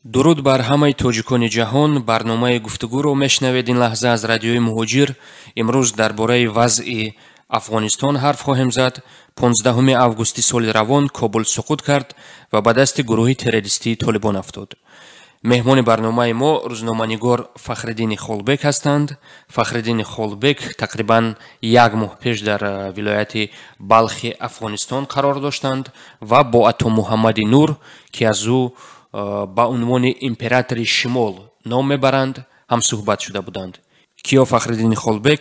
Дуруд бар ҳамаи тоҷикони ҷаҳон. Барномаи гуфтугӯро мешунавед ин лаҳза аз Радиои Муҳоҷир. Имрӯз дар бораи вазъи Афғонистон ҳарф хоҳем зад. 15 августи соли равон Кобул суқут кард ва ба дасти гурӯҳи террористии Толибон афтод. Меҳмони барномаи мо рӯзноманигор Фахриддини Холбек ҳастанд. Фахриддини Холбек тақрибан як моҳ пеш дар вилояти Балхи Афғонистон қарор доштанд ва бо Ато Муҳаммади Нур, ки аз ӯ ба унвони императори шимол ном мебаранд, ҳамсӯҳбат шуда буданд. Киё Фахриддини Холбек,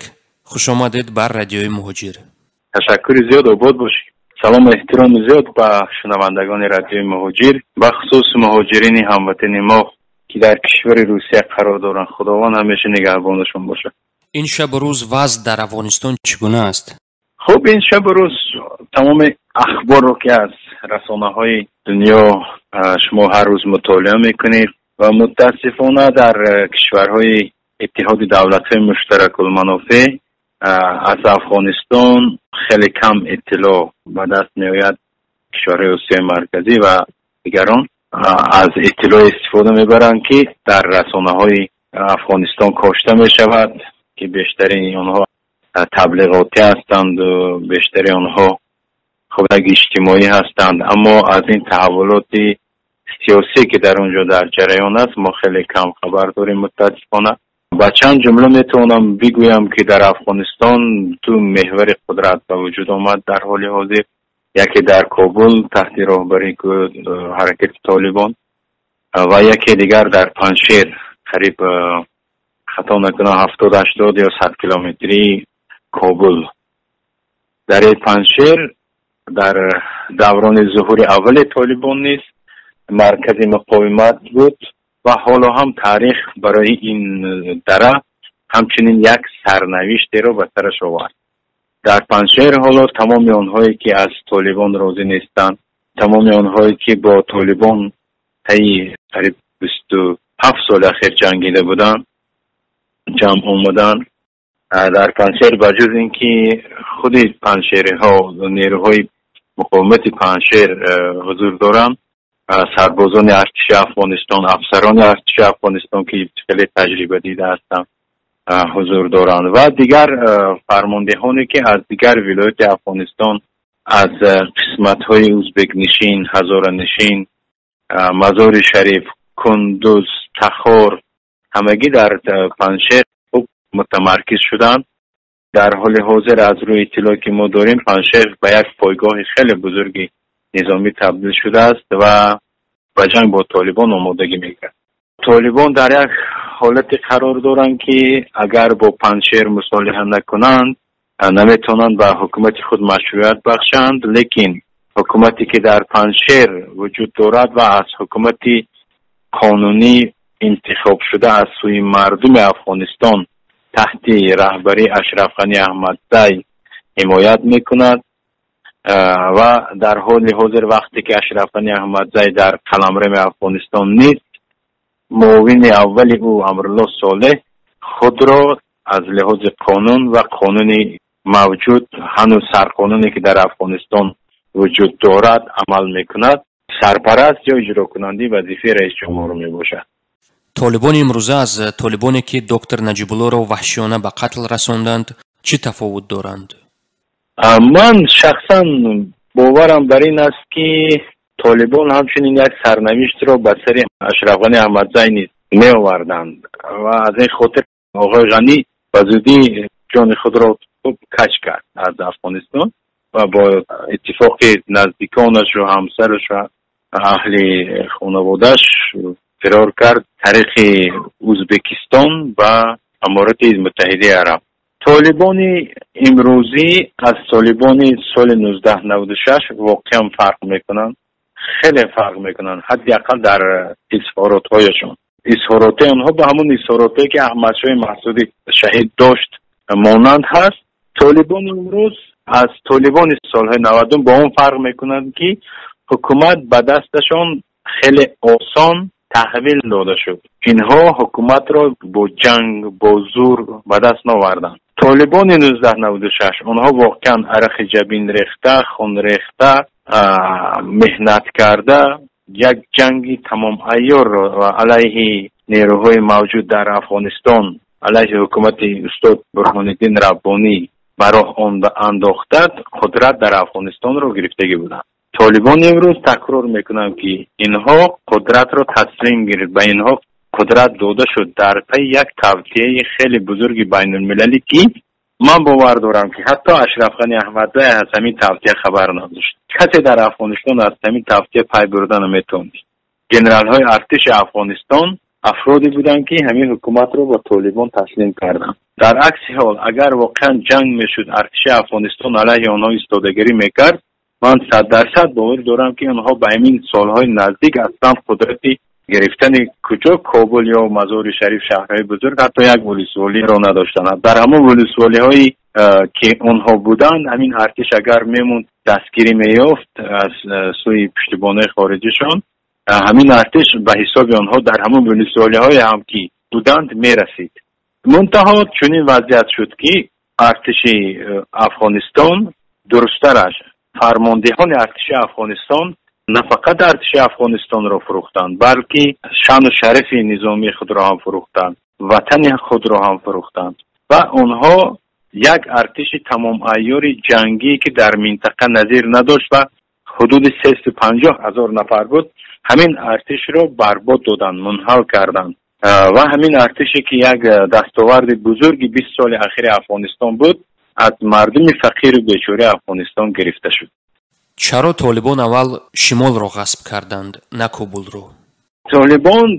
хушомадед бар Радиои Муҳоҷир. Ташаккури зиёд, обод бошед. Салому эҳтироми зиёд ба шунавандагони Радиои Муҳоҷир, бахусус муҳоҷирини ҳамватани мо, ки дар кишвари Русия қарор доранд. Худованд ҳамеша нигаҳбонашон бошад. Ин шабу рӯз вазъ дар Афғонистон чӣ гуна аст? Хуб, ин шабу рӯз тамоми ахборро, ки аз расонаҳои дунё шумо ҳар рӯз мутолиа мекунед, ва мутаассифона дар кишварҳои Иттиҳоди Давлатҳои Муштаракулманофеъ аз Афғонистон хеле кам иттилоъ ба даст меояд. Кишварҳои Осиёи Марказӣ ва дигарон аз иттилоъ истифода мебаранд, ки дар расонаҳои Афғонистон кошта мешавад, ки бештари онҳо таблиғотӣ ҳастанд, бештари онҳо хуб иҷтимоӣ ҳастанд. Аммо аз ин таҳаввулоти сиёсӣ, ки дар он ҷо дар ҷараён аст, мо хеле кам хабар дорем, мутаассифона. Ба чанд ҷумла метавонам бигӯям, ки дар Афғонистон ду меҳвари қудрат ба вуҷуд омад дар ҳоли ҳозир. Яке дар Кобул таҳти роҳбарии ҳаракати Толибон ва яке дигар дар Панҷшер, қариб, хато накунам, 70, 80 ё 100 километрии Кобул. Дараи Панҷшер дар даврони зуҳури аввали Толибон низ маркази муқовимат буд ва ҳоло ҳам таърих барои ин дара ҳамчунин як сарнавиштеро ба сараш овард. Дар Панҷшер ҳоло тамоми онҳое, ки аз Толибон розӣ нестанд, тамоми онҳое, ки бо Толибон таи қариб 27 соли ахир ҷангида буданд, ҷамъ омаданд дар Панҷшер. Ба ҷуз ин ки худи панҷшериҳо, нерӯҳои муқовимати Панҷшер ҳузур доранд, сарбозони артиши Афғонистон, афсарони артиши Афғонистон, ки хеле таҷриба дида ҳастанд, ҳузур доранд ва дигар фармондеҳоне, ки аз дигар вилояти Афғонистон, аз қисматҳои узбекнишин, ҳазоранишин, Мазори Шариф, Кундуз, Тахор, ҳамагӣ дар Панҷшер хуб мутамаркиз шуданд. Дар ҳоли ҳозир, аз рӯи иттилоъ, ки мо дорем, Панҷшер ба як пойгоҳи хеле бузурги низомӣ табдил шудааст ва ба ҷанг бо Толибон омодагӣ мекард. Толибон дар як ҳолате қарор доранд, ки агар бо Панҷшер мусолиҳа накунанд, наметавонанд ба ҳукумати худ машрӯият бахшанд. Лекин ҳукумате, ки дар Панҷшер вуҷуд дорад ва аз ҳукумати қонунӣ интихобшуда аз сӯи мардуми Афғонистон таҳти раҳбарии Ашраф Ғанӣ Аҳмадзай ҳимоят мекунад, ва дар ҳоли ҳозир, вақте ки Ашраф Ғанӣ Аҳмадзай дар қаламрави Афғонистон нест, муовини аввали ӯ Амрулло Солеҳ худро аз лиҳози қонун ва қонуни мавҷуд, ҳанӯз сарқонуне, ки дар Афғонистон вуҷуд дорад, амал мекунад, сарпараст ё иҷрокунандаи вазифаи раиси ҷумҳур мебошад. Толибони имрӯза аз толибоне, ки доктор Наҷибуллоро ваҳшиёна ба қатл расонданд, чӣ тафовут доранд? Ман шахсан боварам бар ин аст, ки толибон ҳамчунин як сарнавиштро ба сари Ашраф Ғанӣ Аҳмадзай низ меоварданд ва аз ин хотир оғои Ғанӣ ба зудӣ ҷони худро хуб кач кард аз Афғонистон ва бо иттифоқи наздиконаш ва ҳамсараш ва аҳли хонаводааш фирор кард тариқи Ӯзбекистон ба Аморати Муттаҳидаи Араб. Толибони имрӯзӣ аз толибони соли 1996 воқеан фарқ мекунанд, хеле фарқ мекунанд, ҳадди ақал дар изҳоротҳояшон. Изҳороти онҳо ба ҳамон изҳоротҳое, ки Аҳмадшоҳи Маҳсудӣ шаҳид дошт, монанд ҳаст. Толибони имрӯз аз толибони солҳои 90 бо он фарқ мекунанд, ки ҳукумат ба дасташон хеле осон таҳвил дода шуд. Инҳо ҳукуматро бо ҷанг, бо зур ба даст наоварданд. Толибони 1996, онҳо воқеан арақи ҷабин рехта, хун рехта, меҳнат карда як ҷанги тамомайёрро алайҳи нерӯҳои мавҷуд дар Афғонистон, алайҳи ҳукумати устод Бурҳониддин Раббонӣ ба роҳ андохта, қудрат дар Афғонистонро гирифтагӣ буданд. Толибон имрӯз такрор мекунам, ки инҳо қудратро таслим гирифт, ба инҳо қудрат дода шуд дар пайи як тавтияи хеле бузурги байнулмилалӣ, ки ман бовар дорам, ки ҳатто Ашраф Ғани Аҳмадзай аз ҳамин тавтия хабар надошт. Касе дар Афғонистон аз ҳамин тавтия пай бурда наметавонист. Генералҳои артиши Афғонистон афроде буданд, ки ҳамин ҳукуматро ба Толибон таслим карданд. Дар акси ҳол, агар воқеан ҷанг мешуд, артиши Афғонистон алайҳи онҳо истодагирӣ мекард, ман 100% бовар дорам, ки онҳо ба ҳамин солҳои наздик аслан қудрати гирифтани куҷо Кобул ё Мазори Шариф, шаҳрҳои бузург, ҳатто як волисволиро надоштанд. Дар ҳамон волисволиҳое, ки онҳо буданд, ҳамин артиш агар мемонд, дастгирӣ меёфт аз сӯи пуштибонои хориҷишон, ҳамин артиш ба ҳисоби онҳо дар ҳамон волисволиҳое ҳам ки буданд мерасид. Мунтаҳо чунин вазъият шуд, ки артиши Афғонистон, дурусттараш фармондеҳони артиши Афғонистон, на фақат артиши Афғонистонро фурӯхтанд, балки шаъну шарафи низомии худро ҳам фурӯхтанд, ватани худро ҳам фурӯхтанд ва онҳо як артиши тамомайёри ҷангӣ, ки дар минтақа назир надошт ва ҳудуди 350 000 нафар буд, ҳамин артишро барбод доданд, мунҳал карданд. Ва ҳамин артише, ки як дастоварди бузурги 20 соли ахири Афғонистон буд, аз мардуми фақиру бечораи Афғонистон гирифта шуд. Чаро Толибон аввал шимолро ғасб карданд, на Кобулро? Толибон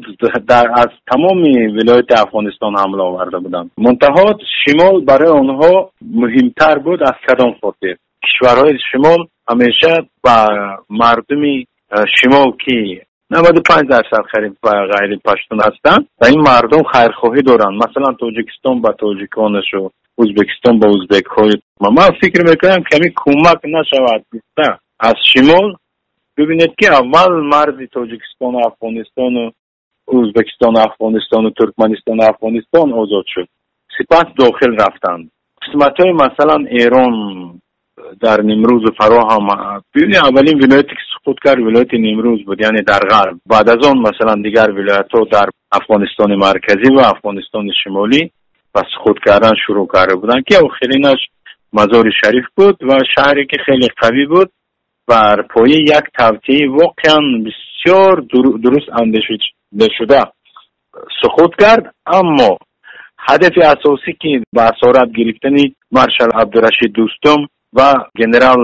аз тамоми вилояти Афғонистон ҳамла оварда буданд. Мунтаҳо шимол барои онҳо муҳимтар буд. Аз кадом хотир? Кишварҳои шимол ҳамеша ба мардуми шимол, ки 95% қариб ғайри паштун ҳастанд, ва ин мардум хайрхоҳӣ доранд. Масалан, Тоҷикистон ба тоҷиконашу, Ӯзбекистон ба ӯзбекҳои. Ман фикр мекунам, ками кӯмак нашавад гуфта аз шимол. Бибинед, ки аввал марзи Тоҷикистону Афғонистону Ӯзбекистону Афғонистону Туркманистону Афғонистон озод шуд, сипас дохил рафтанд. Қисматҳои, масалан, Эрон дар Нимрӯзу Фароҳ ҳам, бибинед, аввалин вилояте, ки суқут кард, вилояти Нимрӯз буд, яъне дар ғарб. Баъд аз он, масалан, дигар вилоятҳо дар Афғонистони Марказӣ ва Афғонистони Шимолӣ ба суқут кардан шурӯъ карда буданд, ки охиринаш Мазори Шариф буд ва шаҳре, ки хеле қавӣ буд, бар пояи як тавтияи воқеан бисёр дуруст андешидашуда суқут кард. Аммо ҳадафи асосӣ, ки ба асорат гирифтани маршал Абдурашид Дӯстум ва генерал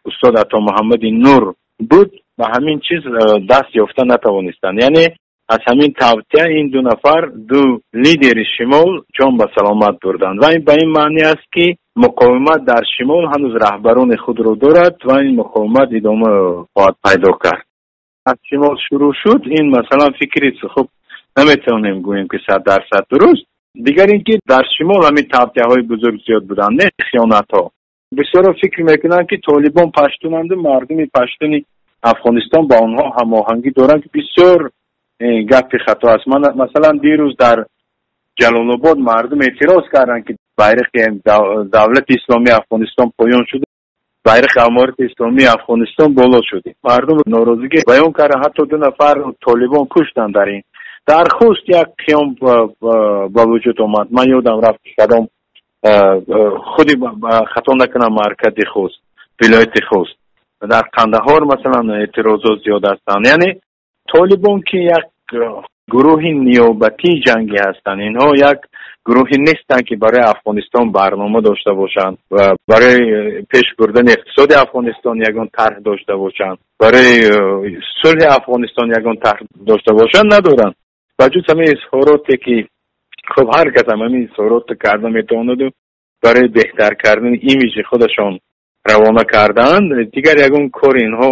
устод Ато Муҳаммади Нур буд, ба ҳамин чиз даст ёфта натавонистанд. Яъне аз ҳамин тавтия ин ду нафар, ду лидери шимол, ҷон ба саломат бурданд ва ин ба ин маъне аст, ки муқовимат дар шимол ҳанӯз раҳбарони худро дорад ва ин муқовимат идома хоҳад пайдо кард. Аз шимол шурӯъ шуд, ин, масалан, фикри хуб наметавонем гӯем, ки 100% дуруст. Дигар ин ки дар шимол ҳамин тавтияҳои бузург зиёд буданд, не хиёнатҳо. Бисёро фикр мекунанд, ки толибон паштунанду мардуми паштуни Афғонистон ба онҳо ҳамоҳангӣ доранд, ки бисёр гапи хато аст. Масалан, дирӯз дар Ҷалолобод мардум эътироз карданд, ки байрақи Давлати Исломии Афғонистон поён шуд, байрақи Аморати Исломии Афғонистон боло шуд. Мардум норозигӣ баён карданд, ҳатто ду нафар толибон куштанд. Дар ин дар Хуст як қиём ба вуҷуд омад. Ман ёдам рафт, ки кадом, худи хато накунам, маркази Хуст, вилояти Хуст. Дар Қандаҳор, масалан, эътирозот зиёд ҳастанд. Яъне толибон, ки як гурӯҳи ниёбатии ҷангӣ ҳастанд, инҳо як гурӯҳе нестанд, ки барои Афғонистон барнома дошта бошанд ва барои пеш бурдани иқтисоди Афғонистон ягон тарҳ дошта бошанд, барои сулҳи Афғонистон ягон тарҳ дошта бошанд. Надоранд. Ба ҷуз ҳамин изҳороте, ки хуб, ҳар кас ҳам ҳамин изҳоротро карда метавонаду барои беҳтар кардани имиҷи худашон равона кардаанд, дигар ягон кори инҳо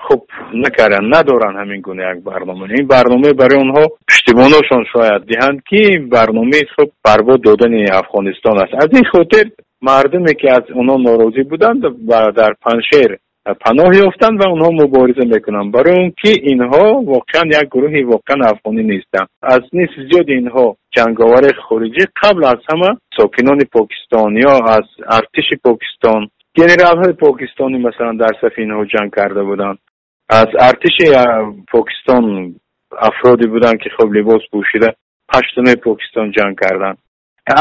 хуб накарданд, надоранд ҳамин гуна як барнома. Ин барнома барои онҳо пуштибоношон шояд диҳанд, ки барномаи хуб барбод додани Афғонистон аст. Аз ин хотир мардуме, ки аз онҳо норозӣ буданд, дар Паншер паноҳ ёфтанд ва онҳо мубориза мекунанд, барои он ки инҳо воқеан як гурӯҳи воқеан афғонӣ нестанд. Аз нисфи зиёди инҳо ҷанговари хориҷӣ, қабл аз ҳама сокинони Покистон ё аз артиши Покистон, генералҳои покистонӣ, масалан, дар сафи инҳо ҷанг карда буданд. Аз артиши Покистон афроде буданд, ки хуб либос пӯшида паштунои Покистон ҷанг карданд.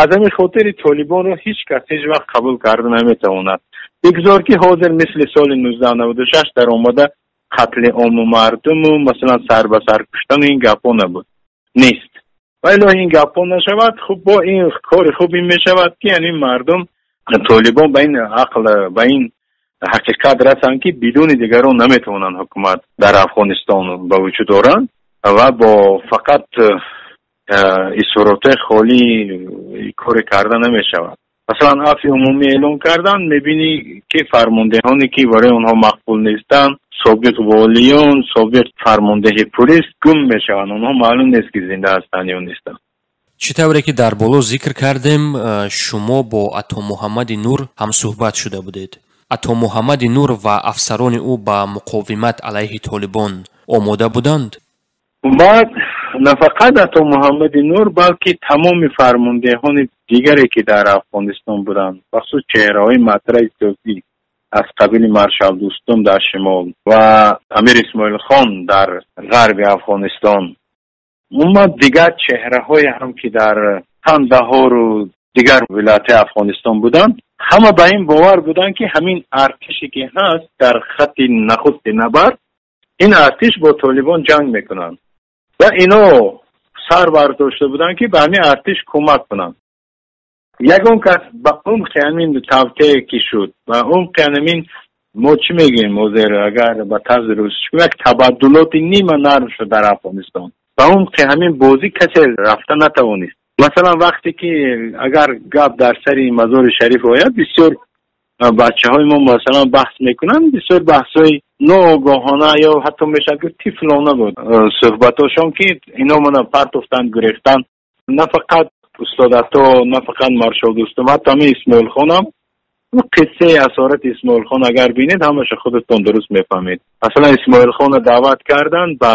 Аз ҳамин хотири Толибонро ҳеҷ кас ҳеҷ вақт қабул карда наметавонад. Бигзор ки ҳозир мисли соли 1996 дар омада қатли ому мардуму масалан сар ба сар куштану ин гапҳо набуд, нест. Ва илоҳи ин гапҳо нашавад. Хуб, бо ин кори хуб ин мешавад, ки яъне мардум Толибон ба ин ақл, ба ин ҳақиқат расанд, ки бидуни дигарон наметавонанд ҳукумат дар Афғонистон ба вуҷуд оранд ва бо фақат изҳоротҳои холӣ коре карда намешавад. Масалан, афви умумӣ эълон кардан, мебинӣ ки фармондеҳоне ки барои онҳо мақбул нестанд, собиқ волиён, собиқ фармондеҳи пулис гум мешаванд. Онҳо маълум нест, ки зинда ҳастанд ё нестанд. Чӣ тавре ки дар боло зикр кардем, шумо бо Атомуҳаммади Нур ҳамсӯҳбат шуда будед. Атомуҳаммади Нур ва афсарони ӯ ба муқовимат алайҳи Толибон омода буданд? Баъд на фақат Атомуҳаммади Нур, балки тамоми фармондеҳони дигаре, ки дар Афғонистон буданд, бахусус чеҳраҳои матраҳи сиёсӣ аз қабили маршал Дӯстум дар шимол ва Амир Исмоилхон дар ғарби Афғонистон, умуман дигар чеҳраҳое ҳам, ки дар Кандаҳору дигар вилоятҳои Афғонистон буданд, ҳама ба ин бовар буданд, ки ҳамин артише ки ҳаст дар хатти нахусти набард, ин артиш бо Толибон ҷанг мекунанд ва ино сар бардошта буданд, ки ба ҳамин артиш кӯмак кунанд. Ягон кас ба умқи ҳамин тавтее ки шуд, ба умқи ҳамин, мо чӣ мегӯем ҳозир, агар ба тарзи русӣ, як табаддулоти нима нарм шуд дар Афғонистон, ба умқи ҳамин бозӣ касе рафта натавонист. Масалан, вақте ки агар гап дар сари Мазори Шариф ояд, бисёр бачаҳои мо масалан баҳс мекунанд, бисёр баҳсҳои ноогоҳона ё ҳатто мешавад гуфт тифлона буд суҳбатошон, ки ино мана партофтанд, гурехтанд. На фақат устод Ато, на фақат маршал Дӯстум, ҳатто ҳамин Исмоилхонам. Қиссаи асорати Исмоилхон агар бинед, ҳамаша худатон дуруст мефаҳмед. Масалан, Исмоилхонро даъват карданд ба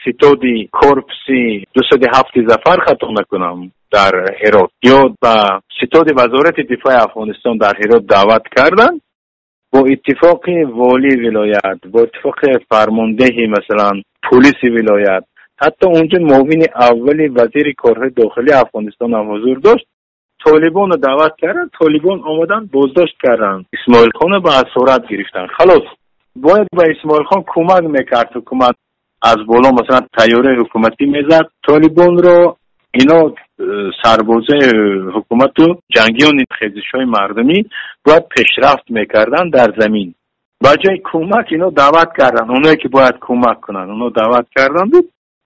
ситоди корпуси 207 Зафар, хато накунам, дар Ҳерот, ё ба ситоди вазорати дифои Афғонистон дар Ҳерот даъват карданд. Бо иттифоқи волии вилоят, бо иттифоқи фармондеҳи масалан пулиси вилоят, ҳатто унҷо муовини аввали вазири корҳои дохилии Афғонистон ҳам ҳузур дошт. Толибонро даъват карданд, Толибон омаданд, боздошт карданд Исмоилхонро, ба асорат гирифтанд. Халос, бояд ба Исмоилхон кӯмак мекард ҳукумат аз боло, масалан тайёраи ҳукуматӣ мезад Толибонро, ино сарбозаи ҳукумату ҷангиёни хезишҳои мардумӣ бояд пешрафт мекарданд дар замин. Ба ҷои кӯмак ино даъват карданд оное ки бояд кӯмак кунанд, оно даъват карданду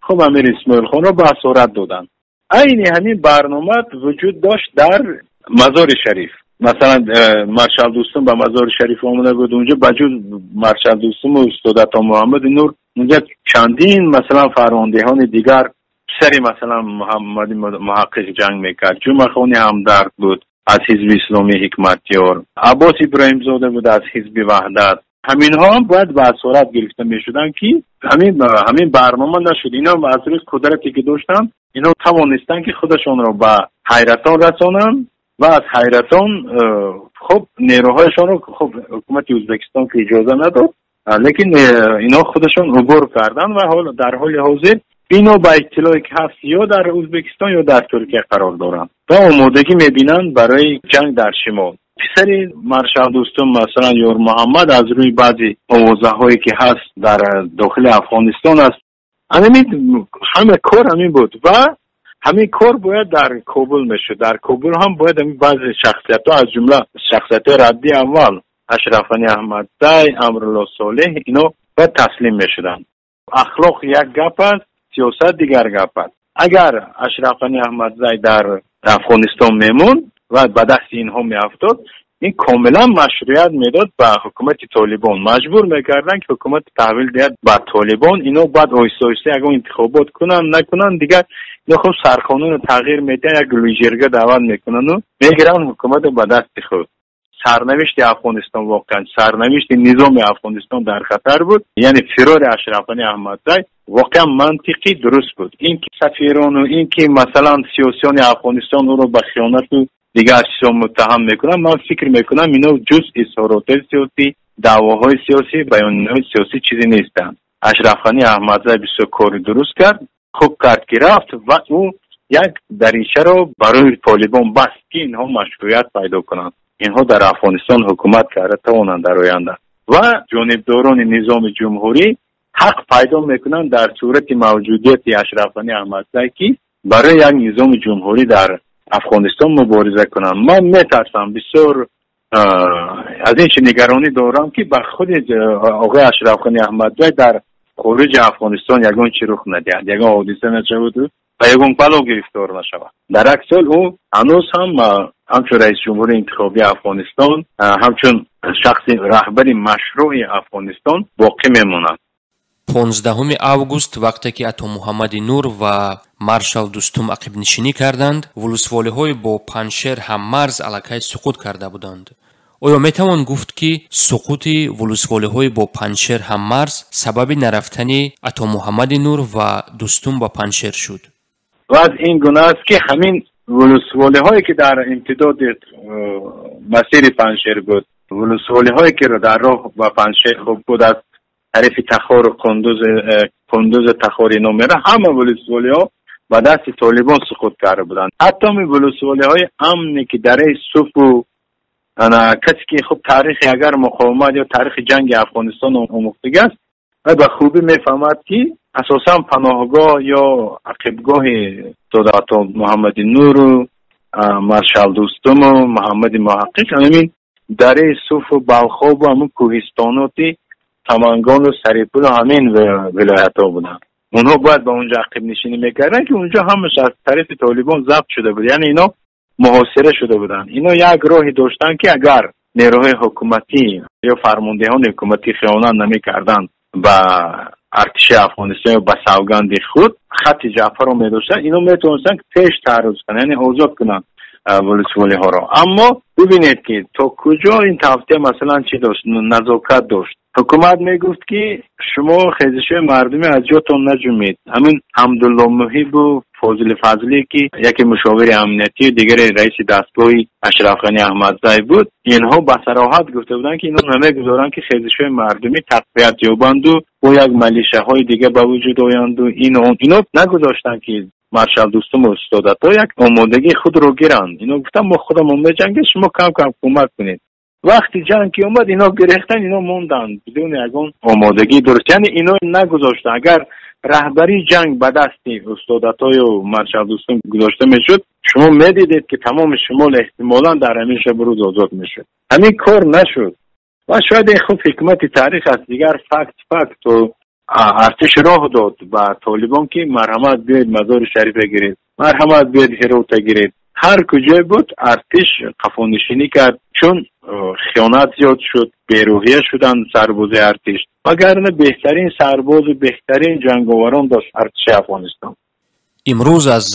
хуб Амир Исмоилхонро ба асорат доданд. Айни ҳамин барнома вуҷуд дошт дар Мазори Шариф. Масалан, маршал Дӯстум ба Мазори Шариф омада буд. Унҷо ба ҷуз маршал Дӯстуму устод Ато Муҳаммади Нур, унҷо чандин масалан фармондеҳони дигар, писари масалан Муҳаммади Муҳаққиқ ҷанг мекард, Ҷумъахони Ҳамдард буд аз Ҳизби Исломии Ҳикматёр, Аббос Иброҳимзода буд аз Ҳизби Ваҳдат. Ҳаминҳо ҳам бояд ба асорат гирифта мешуданд, ки ҳамин барнома нашуд. Ино аз рӯи қудрате ки доштанд, ино тавонистанд, ки худашонро ба ҳайратон расонанд ва аз ҳайратон хуб нерӯҳояшонро, хуб ҳукумати Ӯзбекистон ки иҷоза надод, лекин ино худашон убур карданд ва дар ҳоли ҳозир ино ба иттилое ки ҳаст, ё дар Ӯзбекистон, ё дар Туркия қарор доранд ва омодагӣ мебинанд барои ҷанг дар шимол. Писари маршал Дӯстум, масалан Ёрмуҳаммад, аз рӯи баъзе овозаҳое ки ҳаст, дар дохили Афғонистон аст. Ҳамин ҳама кор ҳамин буд ва ҳамин кор бояд дар Кобул мешуд. Дар Кобул ҳам бояд ҳамин баъзе шахсиятҳо, аз ҷумла шахсиятҳои радди аввал, Ашраф Ғани Аҳмадзай, Амрулло Солеҳ, ино бояд таслим мешуданд. Ахлоқ як гап аст, сиёсат дигар гап аст. Агар Ашраф Ғани Аҳмадзай дар Афғонистон мемонд ва ба дасти инҳо меафтод, ин комилан машруият медод ба ҳукумати Толибон. Маҷбур мекарданд, ки ҳукумат таҳвил диҳад ба Толибон. Ино баъд оҳиста оҳиста ягон интихобот кунанд, накунанд, дигар ино хуб сарқонунро тағйир медиҳанд, як лӯйҷирга даъват мекунанду мегиранд ҳукуматро ба дасти худ. Сарнавишти Афғонистон, воқеан сарнавишти низоми Афғонистон дар хатар буд. Яъне фирори Ашраф Ғани Аҳмадзай воқеан мантиқӣ дуруст буд. Ин ки сафирону ин ки масалан сиёсиёни Афғонистон ӯро ба хиёнату Дигар чизҳо муттаҳам мекунанд, ман фикр мекунам ино ҷуз изҳоротҳои сиёсӣ, даъвоҳои сиёсӣ, баёнияҳои сиёсӣ чизе нестанд. Ашраф Ғанӣ Аҳмадзай бисёр кори дуруст кард, хуб кард ки рафт ва ӯ як даричаро барои толибон баст ки инҳо машруият пайдо кунанд, инҳо дар Афғонистон ҳукумат карда тавонанд дар оянда. Ва ҷонибдорони низоми ҷумҳурӣ ҳақ пайдо мекунанд дар сурати мавҷудияти Ашраф Ғанӣ Аҳмадзай ки барои як низоми ҷумҳурӣ дар Афғонистон мубориза кунанд. Ман метарсам, бисёр аз ин чи нигаронӣ дорам ки ба худи оғои Ашраф Ғанӣ Аҳмадзай дар хориҷи Афғонистон ягон чи рух надиҳад, ягон ҳодиса нашавад ва ягон бало гирифтор нашавад. Дар акс ҳол ӯ ҳанӯз ҳам ҳамчун раиси ҷумҳури интихобии Афғонистон, ҳамчун шахси раҳбари машрӯи Афғонистон боқӣ мемонад. 15 август вақте ки Ато Муҳаммади Нур ва маршал Дустум ақибнишинӣ карданд, вулусволиҳои бо Панҷшер ҳаммарз аллакай суқут карда буданд. Оё метавон гуфт, ки суқути вулусволиҳои бо Панҷшер ҳаммарз сабаби нарафтани Ато Муҳаммади Нур ва Дустум ба Панҷшер шуд? Вазъ ин гуна аст ки ҳамин вулусволиҳое ки дар имтидоди масири Панҷшер буд, вулусволиҳое ки дар роҳ ба Панҷшер хуб буд, аз тарафи Тахору Қундуз Тахор ино мера, ҳама вулусволиҳо ба дасти толибон суқут карда буданд. Ҳатто ҳамин вулусволиҳои амне ки дараи Суфу, касе ки хуб таърихи агар муқовимат ё таърихи ҷанги Афғонистон омӯхтагӣ аст, вай ба хубӣ мефаҳмад ки асосан паноҳгоҳ ё ақибгоҳи устод Ато Муҳаммади Нуру, маршал Дустуму Муҳаммади Муҳаққиқ ҳамин дараи Суфу, Балхобу ҳамин кӯҳистоноти Самангану Сарипулу ҳамин вилоятҳо буданд. Онҳо бояд ба онҷо ақибнишинӣ мекарданд ки онҷо ҳамаш аз тарафи толибон забт шуда буд, яъне ино муҳосира шуда буданд. Ино як роҳе доштанд ки агар нерӯҳои ҳукуматӣ ё фармондеҳони ҳукуматӣ хиёнат намекарданд ба артиши Афғонистон ё ба савганди худ, хати ҷабҳаро медоштанд, ино метавонистанд ки пеш таъарруз кунанд, яъне озод кунанд вулусволиҳоро. Аммо бибинед ки то куҷо ин тавтия масалан чӣ дошт, назокат дошт. Ҳукумат мегуфт ки шумо хезишҳои мардумӣ аз ҷотон наҷумед. Ҳамин Ҳамдулло Муҳибу Фозили Фазлӣ ки яке мушовири амниятӣ, дигаре раиси дастгоҳи Ашраф Ғанӣ Аҳмадзай буд, инҳо ба сароҳат гуфта буданд ки инҳо намегузоранд ки хезишҳои мардумӣ тақвият ёбанду бо як малишаҳои дига ба вуҷуд оянду ин он. Ино нагузоштанд ки маршал Дустум ва устод Ато як омодагии худро гиранд. Ино гуфтанд мо худамон меҷангем, шумо кам кам кӯмак кунед. Вақти ҷанг ки омад, ино гирехтанд, ино монданд бидуни ягон омодагии дуруст. Яъне ино нагузоштанд. Агар раҳбарии ҷанг ба дасти устод Атою маршал Дустум гузошта мешуд, шумо медидед ки тамоми шимол эҳтимолан дар ҳамин шабу рӯз озод мешуд. Ҳамин кор нашуд ва шояд ин хуб ҳикмати таърих аст. Дигар факту артиш роҳ дод ба толибон ки марҳамат биёед Мазори Шарифа гиред, марҳамат биёед Ҳирота гиред. Ҳар куҷое буд артиш қафонишинӣ кард, чун хиёнат зиёд шуд, берӯҳия шуданд сарбози артиш. Вагарна беҳтарин сарбозу беҳтарин ҷанговарон дошт артиши Афғонистон. Имрӯз аз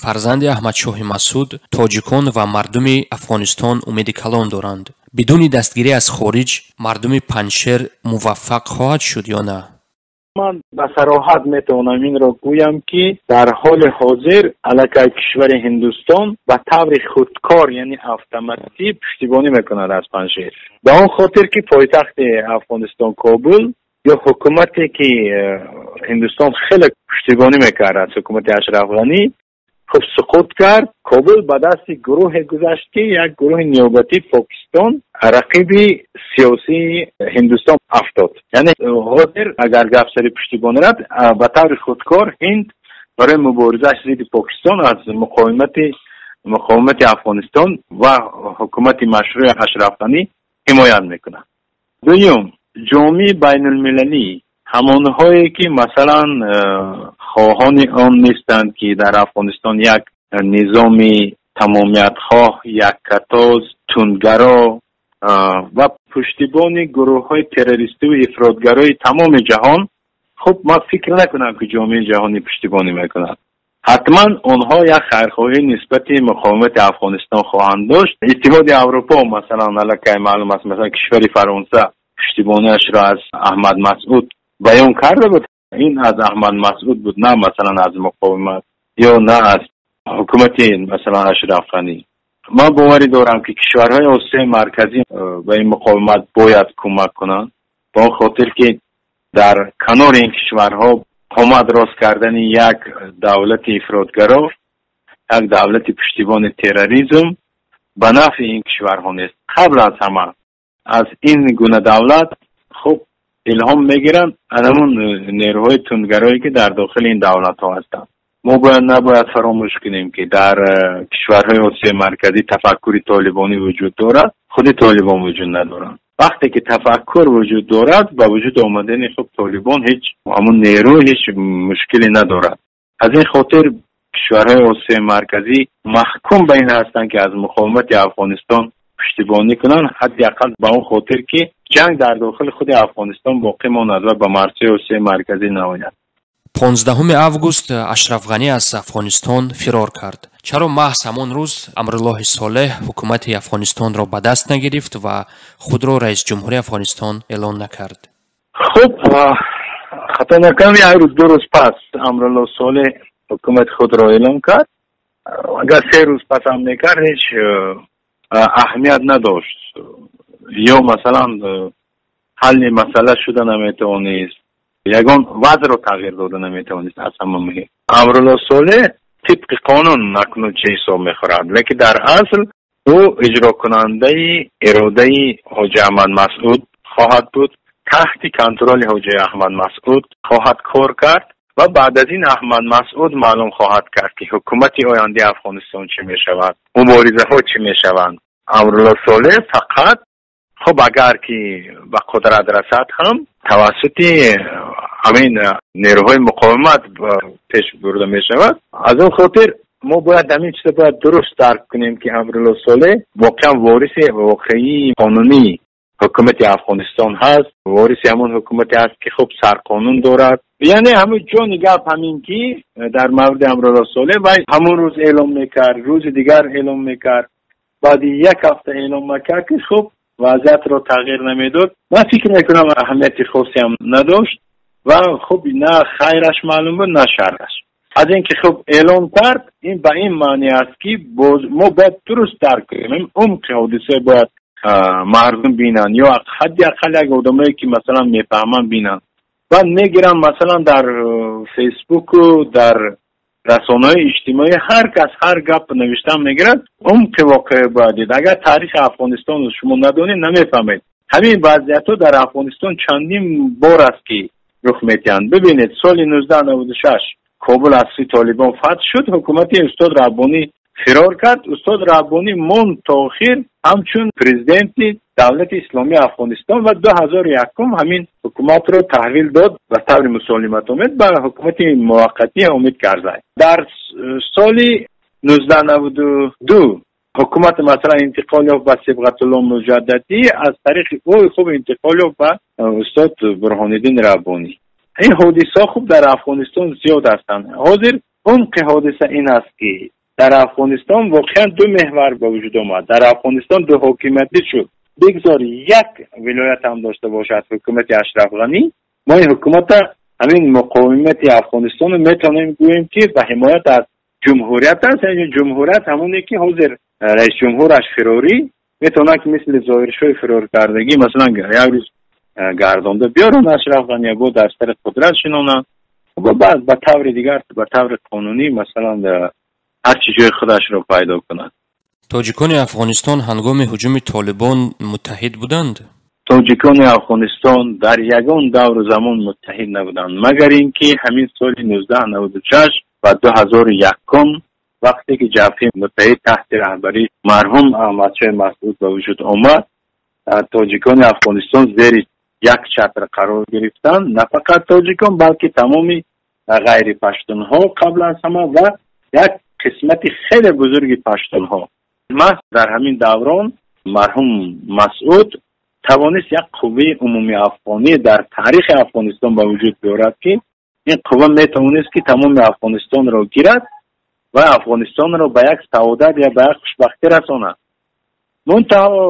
фарзанди Аҳмадшоҳи Масъуд тоҷикон ва мардуми Афғонистон умеди калон доранд. Бидуни дастгирӣ аз хориҷ мардуми Панҷшер муваффақ хоҳад шуд ё на? Ман ба сароҳат метавонам инро гӯям ки дар ҳоли ҳозир аллакай кишвари Ҳиндустон ба таври худкор, яъне автоматӣ пуштибонӣ мекунад аз Панҷшер. Ба он хотир ки пойтахти Афғонистон Кобул ё ҳукумате ки Ҳиндустон хеле пуштибонӣ мекард аз ҳукумати Ашраф Ғанӣ, хуб суқут кард. Кобул ба дасти гурӯҳе гузашт ки як гурӯҳи ниёбатии Покистон, рақиби сиёсии Ҳиндустон афтод. Яъне ҳозир агар гап сари пуштибонӣ рафт, ба таври худкор Ҳинд барои муборизааш зидди Покистон аз муқовимати Афғонистон ва ҳукумати машрӯи Ашраф Ғанӣ ҳимоят мекунад. Дуюм, ҷомеаи байнулмилалӣ, ҳамонҳое ки масалан хоҳони он нестанд ки дар Афғонистон як низоми тамомиятхоҳ, яккатоз, тундгаро ва пуштибони гурӯҳҳои террористиву ифротгарои тамоми ҷаҳон, хуб ман фикр накунам ки ҷомеаи ҷаҳонӣ пуштибонӣ мекунад. Ҳатман онҳо як хайрхоҳӣ нисбати муқовимати Афғонистон хоҳанд дошт. Иттиҳоди Аврупо масалан аллакай маълум аст, масалан кишвари Фаронса пуштибониашро аз Аҳмад Масъуд баён карда буд. Ин аз Аҳмад Масъуд буд, на масалан аз муқовимат ё на аз ҳукумати масалан Ашраф Ғанӣ. Ман боварӣ дорам, ки кишварҳои Осиёи Марказӣ ба ин муқовимат бояд кӯмак кунанд, ба он хотир ки дар канори ин кишварҳо қомат рост кардани як давлати ифротгаро, як давлати пуштибони терроризм ба нафъи ин кишварҳо нест. Қабл аз ҳама аз ин гуна давлат хуб илҳом мегиранд ҳамон нерӯҳои тундгарое, ки дар дохили ин давлатҳо ҳастанд. Мо бояд набояд фаромӯш кунем, ки дар кишварҳои Осиёи Марказӣ тафаккури толибонӣ вуҷуд дорад, худи толибон вуҷуд надоранд. Вақте ки тафаккур вуҷуд дорад, ба вуҷуд омадани хуб толибон ҳеҷ ҳамон нерӯ ҳеҷ мушкиле надорад. Аз ин хотир кишварҳои Осиёи Марказӣ маҳкум ба ин ҳастанд, ки аз муқовимати Афғонистон пуштибонӣ кунанд, ҳадди ақал ба он хотир ки ҷанг дар дохили худи Афғонистон боқӣ монад ва ба марзҳои Осиёи Марказӣ наояд. 15 август Ашраф Ғанӣ аз Афғонистон фирор кард. Чаро маҳз ҳамон рӯз Амруллоҳи Солеҳ ҳукумати Афғонистонро ба даст нагирифт ва худро раисҷумҳури Афғонистон эълон накард? Хуб, хато накунам, як рӯз ду рӯз пас Амруллоҳ Солеҳ ҳукумати худро эълон кард. Агар 3 рӯз пас ҳам мекард, ҳеҷ аҳамият надошт. Ё масалан ҳалли масъала шуда наметавонист, ягон вазъро тағйир дода наметавонист. Аз ҳама муҳим, Амруллоҳ Солеҳ тибқи қонун акнун чӣ ҳисоб мехӯрад, лекин дар асл ӯ иҷрокунандаи иродаи Ҳоҷи Аҳмад Масъуд хоҳад буд, таҳти контроли Ҳоҷи Аҳмад Масъуд хоҳад кор кард ва баъд аз ин Аҳмад Масъуд маълум хоҳад кард, ки ҳукумати ояндаи Афғонистон чӣ мешавад, муборизаҳо чӣ мешаванд. Амруллоҳ Солеҳ фақат хуб агар ки ба қудрат расад ҳам тавассути ҳамин нерӯҳои муқовимат пеш бурда мешавад. Аз он хотир мо бояд ҳамин чизро бояд дуруст дарк кунем, ки Амруллоҳ Солеҳ воқеан вориси воқеии қонунии ҳукумати Афғонистон ҳаст, вориси ҳамон ҳукумате ҳаст, ки хуб сарқонун дорад. Яъне ҳамин ҷони гап ҳамин ки дар мавриди Амруллоҳ Солеҳ вай ҳамон рӯз эълом мекард, рӯзи дигар эълом мекард, баъди як ҳафта эълом мекард, ки хуб вазъиятро тағйир намедод. Ман фикр мекунам аҳамияти хосе ҳам надошт ва хуб на хайраш маълум буд, на шарраш. Аз инки хуб эълон кард, ин ба ин маъни аст, ки боз мо бояд дуруст дарк кунем, умқи ҳодиса бояд мардум бинанд ё ҳадди ақал як одамое ки масалан мефаҳманд бинанд. Баъд мегиранд масалан дар Фейсбуку дар расонаҳои иҷтимоӣ ҳар кас ҳар гап навиштан мегирад, умқи воқеа бояд дид. Агар таърихи Афғонистонро шумо надонед, намефаҳмед. Ҳамин вазъиятҳо дар Афғонистон чандин бор аст, ки рух медиҳанд. Бибинед, соли 1996 Кобул аз сӯи толибон фатҳ шуд, ҳукумати устод Раббонӣ фирор кард. Устод Раббонӣ монд то охир ҳамчун президенти давлати исломии Афғонистон ва 2001 ҳамин ҳукуматро таҳвил дод ба таври мусолиматомез ба ҳукумати муваққатӣ Ҳомид Карзай. Дар соли 1992 ҳукумат масалан интиқол ёфт ба Сибғатулло Муҷаддадӣ, аз тариқи ӯ хуб интиқол ёфт ба устод Бурҳониддин Раббонӣ. Ин ҳодисаҳо хуб дар Афғонистон зиёд ҳастанд. Ҳозир умқи ҳодиса ин аст, ки дар Афғонистон воқеан ду меҳвар ба вуҷуд омад. Дар Афғонистон ду ҳокимиятӣ шуд. Бигзор як вилоят ҳам дошта бошад ҳукумати Ашраф Ғанӣ, мо ин ҳукуматро ҳамин муқовимати Афғонистонро метавонем гӯем, ки ба ҳимоят аз ҷумҳурият аст. Яъне ҷумҳурият ҳамоне ки ҳозир раис ҷумҳураш фирорӣ метавонад, ки мисли Зоҳиршоҳи фироркардагӣ масалан як рӯз гардонда биёранд Ашраф Ғанӣ, бо дар сари қудрат шинонанд ва баъд ба таври дигар, ба таври қонунӣ масалан ҳар чӣ ҷои худашро пайдо кунад. Тоҷикони Афғонистон ҳангоми ҳуҷуми толибон муттаҳид буданд? Тоҷикони Афғонистон дар ягон давру замон муттаҳид набуданд, магар ин ки ҳамин соли 1996 ва 2001, вақте ки ҷабҳаи муттаҳид таҳти раҳбарии марҳум Аҳмадшоҳи Масъуд ба вуҷуд омад, тоҷикони Афғонистон зери як чатр қарор гирифтанд. На фақат тоҷикон, балки тамоми ғайри паштунҳо қабл аз ҳама ва як қисмати хеле бузурги паштунҳо. Маҳз дар ҳамин даврон марҳум Масъуд тавонист як қувваи умумии афғонӣ дар таърихи Афғонистон ба вуҷуд биёрад, ки ин қувва метавонист, ки тамоми Афғонистонро гирад ва Афғонистонро ба як саодат ё ба як хушбахтӣ расонад. Мунтаҳо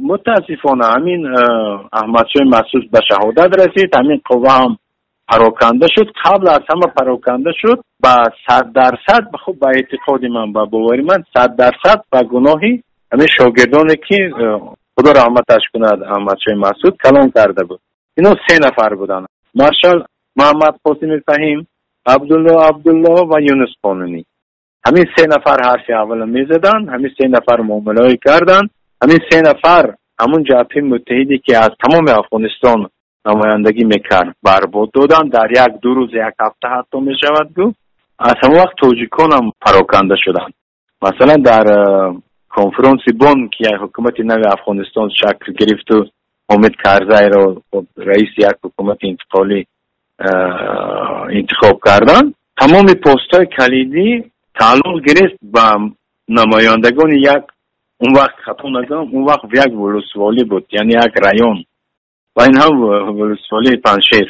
мутаассифона ҳамин Аҳмадшоҳи Масъуд ба шаҳодат расид, ҳамин қувва ҳам пароканда шуд. Қабл аз ҳама пароканда шуд ба 100%, хуб ба эътиқоди ман, ба бовари ман 100% ба гуноҳи Ҳамин шогирдоне ки худо раҳматаш кунад Аҳмадшоҳи Масъуд калон карда буд. Ино се нафар буданд: маршал Муҳаммад Қосими Фаҳим, Абдулло Абдулло ва Юнус Қонунӣ. Ҳамин се нафар ҳарфи аввало мезаданд, ҳамин се нафар муомилаҳое карданд, ҳамин се нафар ҳамун ҷабҳаи муттаҳиде ки аз тамоми Афғонистон намояндагӣ мекард барбод доданд. Дар як ду рӯз, як ҳафта ҳатто мешавад гуфт. Аз ҳамон вақт тоҷикон ҳам пароканда шуданд. Масалан, дар конфронси Бон ки як ҳукумати нави Афғонистон шакл гирифту Ҳомид Карзайро раиси як ҳукумати интиқолӣ интихоб карданд, тамоми постҳои калидӣ тааллуқ гирифт ба намояндагони як, он вақт хато накунам, он вақт як волусволӣ буд, яъне як район, ва ин ҳам волусволии Панҷшер.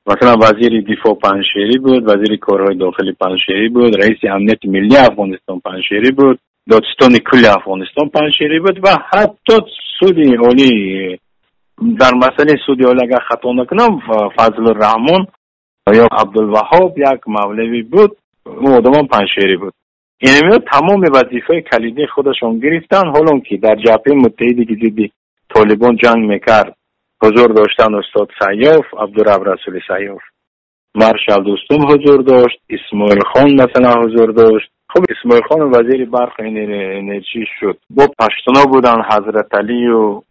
Масалан, вазири дифоъ панҷшерӣ буд, вазири корҳои дохилӣ панҷшерӣ буд, раиси амнияти миллии Афғонистон панҷшерӣ буд, додситони кулли Афғонистон панҷшерӣ буд ва ҳатто суди олӣ, дар масъалаи суди олӣ агар хато накунам, Фазлурраҳмон ё Абдулваҳоб як мавлавӣ буд, он одамон панҷшерӣ буд. Инамиё тамоми вазифаи калидии худашон гирифтанд, ҳолон ки дар ҷабҳаи муттаҳиде ки зидди толибон ҷанг мекард ҳузур доштанд устод Сайёф, Абдураб Расули Сайёф, маршал Дӯстум ҳузур дошт, Исмоил хон масалан ҳузур дошт. Хуб, Исмоил хон вазири барқ энержӣ шуд. Бо паштуно буданд Ҳазрат Алию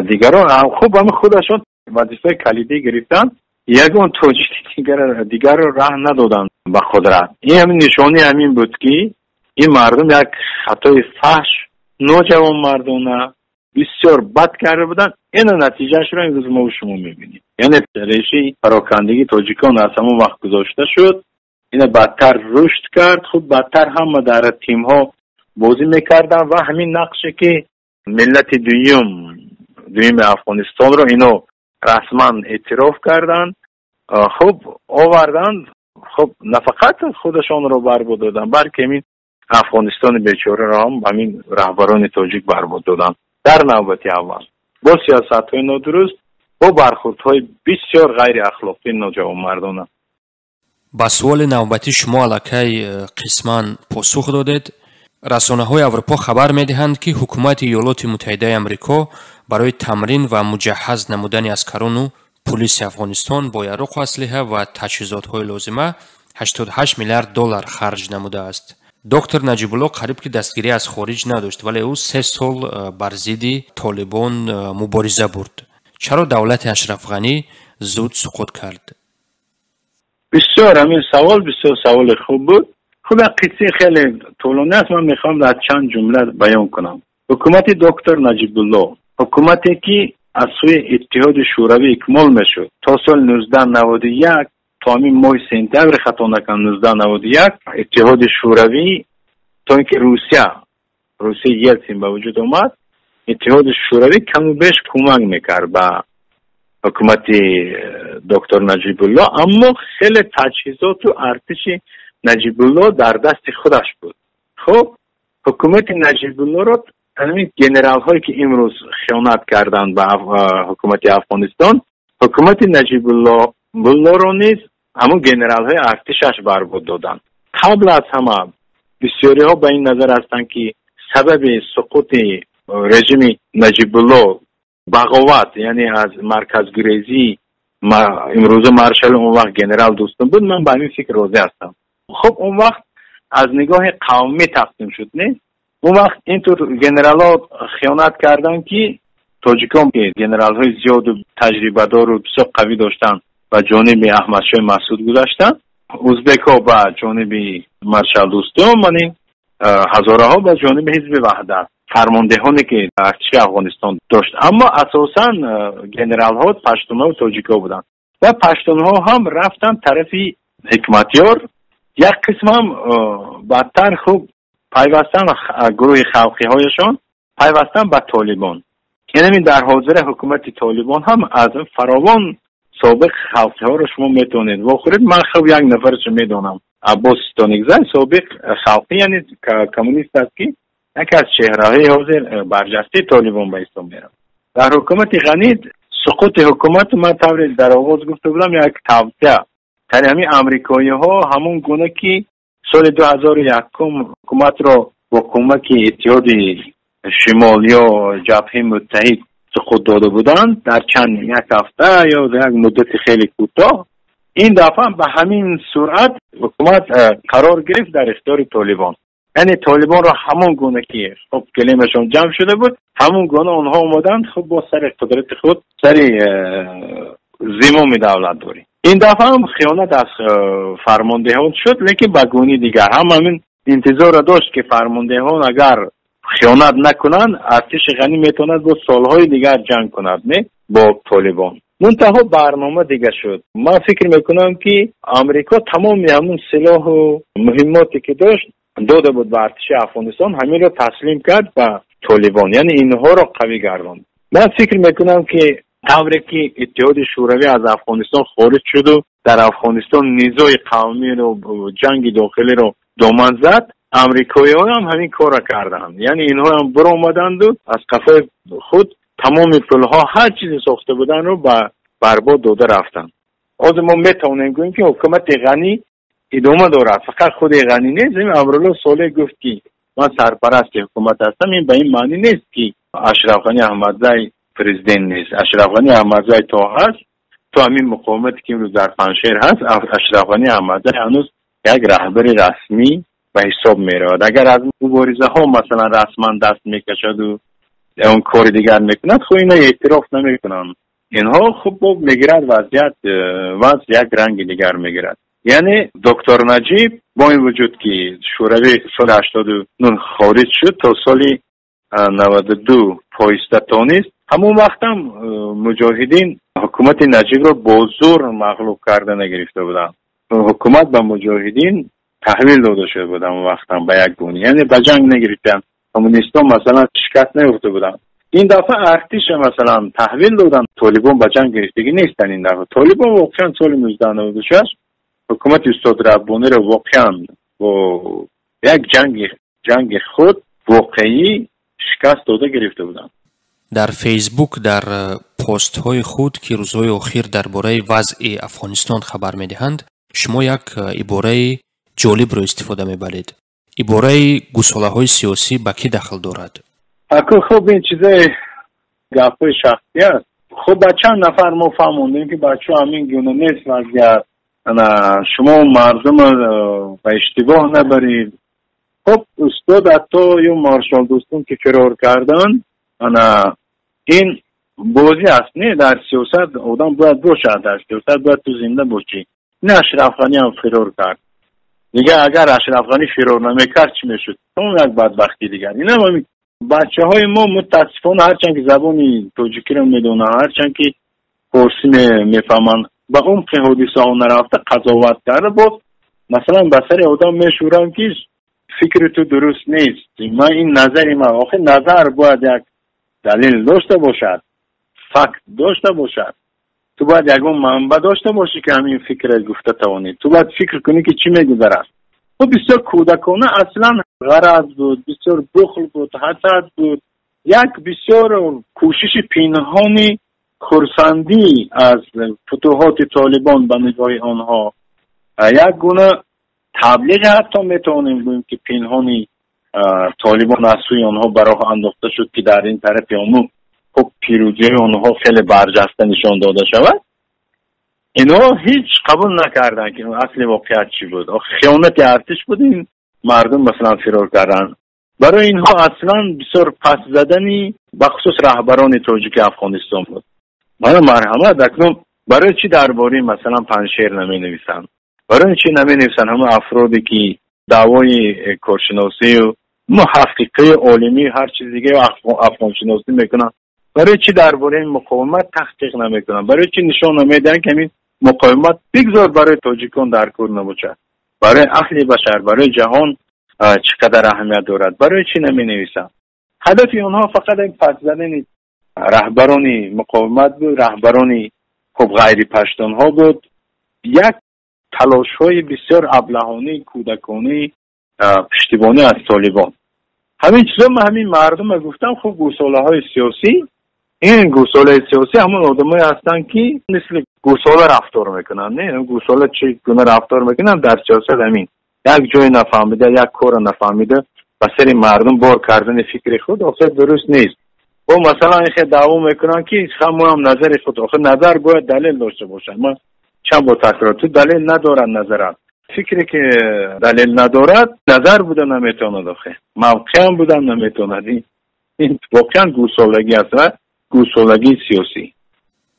дигарон. Хуб, ҳамин худашон вазифаи калидӣ гирифтанд, ягон тоҷики дигарро раҳ надоданд ба қудрат. Ин ҳамин нишонаи ҳамин буд ки ин мардум як хатои фаҳш, ноҷавонмардона, бисёр бад карда буданд. Ина натиҷаашро имрӯз мо шумо мебинем. Яъне решаи парокандагии тоҷикон аз ҳамон вақт гузошта шуд. Ина бадтар рушд кард. Хуб, бадтар ҳама дар тимҳо бозӣ мекарданд ва ҳамин нақше ки миллати дуюми Афғонистонро ино расман эътироф карданд, хуб оварданд. Хуб, на фақат худашонро барбод доданд, балки ҳамин Афғонистони бечораро ҳам ҳамин раҳбарони тоҷик барбод доданд. Дар навбати аввал бо сиёсатҳои нодуруст, бо бархурдҳои бисёр ғайриахлоқии ноҷавонмардона. Ба суоли навбатӣ шумо аллакай қисман посух додед. Расонаҳои Аврупо хабар медиҳанд, ки ҳукумати Иёлоти Муттаҳидаи Амрико барои тамрин ва муҷаҳҳаз намудани аскарону пулиси Афғонистон бо яроқу аслиҳа ва таҷҳизотҳои лозима 88 миллиард доллар харҷ намудааст. Доктор Наҷибулло қариб ки дастгирӣ аз хориҷ надошт, вале ӯ 3 сол бар зидди толибон мубориза бурд. Чаро давлати Ашраф Ғанӣ зуд суқут кард? Бисёр ҳамин савол бисёр саволи хуб буд. Хуб, як қиссаи хеле тӯлонӣ аст, ман мехоҳам дар чанд ҷумла баён кунам. Ҳукумати доктор Наҷибулло, ҳукумате ки аз сӯи Иттиҳоди Шӯравӣ икмол мешуд то соли 1991, то ҳамин моҳи сентябри, хато накунам, 1991 Иттиҳоди Шӯравӣ, то инки Русияи Елсин ба вуҷуд омад, Иттиҳоди Шӯравӣ каму беш кӯмак мекард ба ҳукумати доктор Наҷибулло, аммо хеле таҷҳизоту артиши Наҷибулло дар дасти худаш буд. Хуб, ҳукумати Наҷибуллоро ҳамин генералҳое ки имрӯз хиёнат карданд ба ҳукумати Афғонистон, ҳукумати Наҷибуллоро низ ҳамон генералҳои артишаш барбод доданд. Қабл аз ҳама бисёриҳо ба ин назар ҳастанд ки сабаби суқути режими Наҷибулло бағоват, яъне аз марказгурезӣ имрӯза маршал, он вақт генерал Дӯстум буд. Ман ба ҳамин фикр розӣ ҳастам. Хуб, он вақт аз нигоҳи қавмӣ тақсим шуд, не? Он вақт интур генералҳо хиёнат карданд ки тоҷикон, ки генералҳои зиёду таҷрибадору бисёр қавӣ доштанд, ба ҷониби Аҳмадшоҳи Масъуд гузаштанд, узбекҳо ба ҷониби маршал Дӯстум, яъне ҳазораҳо ба ҷониби ҳизби Ваҳдат, фармондеҳоне ки артиши Афғонистон дошт. Аммо асосан генералҳо паштунҳо ва тоҷикҳо буданд ва паштунҳо ҳам рафтанд тарафи Ҳикматёр, як қисм ҳам бадтар, хуб, пайвастан гурӯҳи халқиҳояшон пайвастан ба толибон. Яъне дар ҳозира ҳукумати толибон ҳам аз фаровон собиқ халқиҳоро шумо метавонед вохӯред. Ман хуб як нафарашро медонам, Аббос Стоникзай, собиқ халқӣ, яъне коммунист аст, ки яке аз чеҳраҳои ҳозир барҷастаи толибон ба ҳисоб меравад. Дар ҳукумати Ғанӣ суқути ҳукумат, ман тавре дар оғоз гуфта будам, як тавсия тари ҳамин амрикоиҳо, ҳамон гуна ки соли 2001 ҳукуматро бо кӯмаки Иттиҳоди шимол ё ҷабҳаи муттаҳид суқут дода буданд дар чанд як ҳафта ё як муддати хеле кӯтоҳ, ин дафъа ба ҳамин суръат ҳукумат қарор гирифт дар ихтиёри Толибон. Яъне Толибонро ҳамон гуна ки хуб калимашон ҷамъ шуда буд, ҳамон гуна онҳо омаданд хуб бо сари қудрати худ, сари зимоми давлатдорӣ. Ин дафъа ҳам хиёнат аз фармондеҳон шуд, лекин ба гунаи дигар. Ҳам ҳамин интизорро дошт ки фармондеҳон агар хиёнат накунанд, артиши Ғанӣ метавонад бо солҳои дигар ҷанг кунад, не бо Толибон. Мунтаҳо барнома дига шуд. Ман фикр мекунам ки Амрико тамоми ҳамун силоҳу муҳиммоте ки дошт дода буд ба артиши Афғонистон, ҳаминро таслим кард ба Толибон, яъне инҳоро қавӣ гардонд. Ман фикр мекунам ки тавре ки Иттиҳоди Шӯравӣ аз Афғонистон хориҷ шуду дар Афғонистон низои қавмиро, ҷанги дохилиро доман зад, амрикоиҳо ҳам ҳамин корро карданд. Яъне инҳо ҳам биромаданду аз қафои худ тамоми пулҳо, ҳар чизе сохта буданро ба барбод дода рафтанд. Ҳозир мо метавонем гӯем ки ҳукумати Ғанӣ идома дорад, фақат худи Ғанӣ нест. Ин Амрулло Солеҳ гуфт ки ман сарпарасти ҳукумат ҳастам, ин ба ин маънӣ нест ки Ашраф Ғанӣ Аҳмадзай президент нест. Ашраф Ғанӣ Аҳмадзай то ҳаст, то ҳамин муқовимате ки имрӯз дар Панҷшер ҳаст, Ашраф Ғанӣ Аҳмадзай ҳанӯз як раҳбари расмӣ ба ҳисоб меравад. Агар аз муборизаҳо масалан расман даст мекашаду он кори дигар мекунад, хуб ино эътироф намекунанд. Инҳо хуб боб мегирад вазъият, вазъ як ранги дигар мегирад. Яъне доктор Наҷиб бо ин вуҷуд ки Шӯравӣ соли 89 хориҷ шуд, то соли 92 поиста тонист, ҳамон вақтам муҷоҳидин ҳукумати Наҷибро бо зӯр мағлуб карда нагирифта буданд. Ҳукумат ба муҷоҳидин таҳвил дода шуда буд ҳамон вақтам ба як гуна, яъне ба ҷанг нагирифтанд. Коммунистон масалан шикаст наёфта буданд. Ин дафъа артиша масалан таҳвил доданд, Толибон ба ҷанг гирифтагӣ нестанд. Ин дафъа Толибон воқеан соли 1996 ҳукумати устод Раббониро воқеан бо як ҷанги худ воқеӣ шикаст дода гирифта буданд. Дар Фейсбук дар постҳои худ ки рӯзҳои охир дар бораи вазъи Афғонистон хабар медиҳанд, шумо як ибораи ҷолибро истифода мебаред. Ибораи гусолаҳои сиёсӣ ба кӣ дахл дорад? Аку хуб ин чизаи гапҳои шахсӣ аст. Хуб ба чанд нафар мо фаҳмондем ки бачаҳо ҳамин гуна нест вазъият, шумо мардумро ба иштибоҳ набаред. Хуб устод ҳатто ё маршал Дӯстум ки фирор карданд, ин бозӣ аст, не? Дар сиёсат одам бояд бошад, дар сиёсат бояд ту зинда бошӣ. Не, Ашраф Ғанӣ ҳам фирор кард. Дигар агар Ашраф Ғанӣ фирор намекард чӣ мешуд? Тамом як бадбахтӣ дигар. Инам ҳамин бачаҳои мо мутаассифона ҳарчанд ки забони тоҷикиро медонанд, ҳарчанд ки форсӣ мефаҳманд, ба умқи ҳодисаҳо нарафта қазоват карда, боз масалан ба сари одам мешӯранд ки фикри ту дуруст нест, ман ин назари ман. Охир назар бояд як далел дошта бошад, факт дошта бошад. Ту бояд ягон манбаъ дошта бошӣ ки ҳамин фикрро гуфта тавонӣ. Ту бояд фикр кунӣ ки чӣ мегузарад. Ту бисёр кӯдакона аслан ғараз буд, бисёр бухл буд, ҳасад буд, як бисёр кӯшиши пинҳони хурсандӣ аз футуҳоти Толибон ба нигоҳи онҳо, як гуна таблиғ ҳатто метавонем гӯем ки пинҳони Толибон аз сӯи онҳо ба роҳ андохта шуд ки дар ин тарафи Омӯ хуб пирӯзиҳои онҳо хеле барҷаста нишон дода шавад. Инҳо ҳеҷ қабул накарданд ки асли воқеият чӣ буд. Хиёнати артиш буд, ин мардум масалан фирор карданд. Барои инҳо аслан бисёр пас задани бахусус раҳбарони тоҷики Афғонистон буд. Мана марҳамат, акнун барои чӣ дар бораи масалан Панҷшер наменависанд? Барои чӣ наменависанд ҳама афроде ки даъвои коршиносию муҳаққиқи олимӣ ҳар чиз дига афғоншиносӣ мекунанд? Барои чӣ дар бораи муқовимат таҳқиқ намекунанд? Барои чӣ нишон намедиҳанд ки ҳамин муқовимат бигзор барои тоҷикон дар кор набошад, барои аҳли башар, барои ҷаҳон чӣ қадар аҳамият дорад? Барои чӣ наменависанд? ҳадафи онҳо фақат ин пас задани раҳбарони муқовимат буд, раҳбарони хуб ғайри паштунҳо буд. Як талошҳои бисёр аблаҳонӣ, кӯдаконӣ, пуштибонӣ аз Толибон. ҳамин чизо ман ҳамин мардума гуфтам. Хуб гусолаҳои сиёсӣ, ин гусолаи сиёсӣ ҳамон одамое ҳастанд ки мисли гусола рафтор мекунанд. Не, гусола чӣ гуна рафтор мекунанд дар сиёсат? Ҳамин як ҷое нафаҳмида, як корро нафаҳмида Ба сари мардум бор кардани фикри худ охир дуруст нест. Бо масалан ин хел даъво мекунанд, ки ҳамоам назари худ. Охир назар бояд далел дошта бошад. Ман чанд бор такрор, ту далел надорад назарат. Фикре ки далел надорад, назар буда наметавонад, охир мавқеам буда наметавонад. Ин воқеан гӯсолагӣ аст ва гӯсолагии сиёсӣ.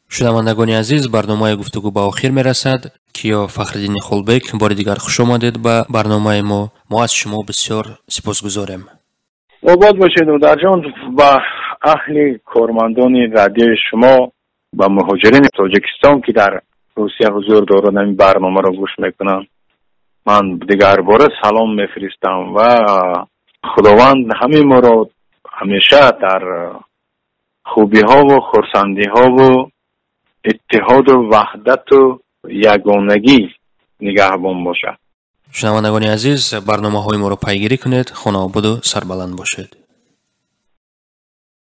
Шунавандагони азиз, барномаи гуфтугӯ ба охир мерасад. Киё Фахриддини Холбек, бори дигар хуш омадед ба барномаи мо. Мо аз шумо бисёр сипосгузорем. Обод бошед, Нодарҷон. Ба аҳли кормандони радиои шумо, ба муҳоҷирини Тоҷикистон, ки дар Русия ҳузур доранд, ин барномаро гӯш мекунанд, ман дигарбора салом мефиристам ва Худованд ҳамаи моро ҳамеша дар хубиҳову хурсандиҳову иттиҳоду ваҳдату ягонагӣ нигаҳбон бошад. Шунавандагони азиз, барномаҳои моро пайгирӣ кунед. Хонаободу сарбаланд бошед.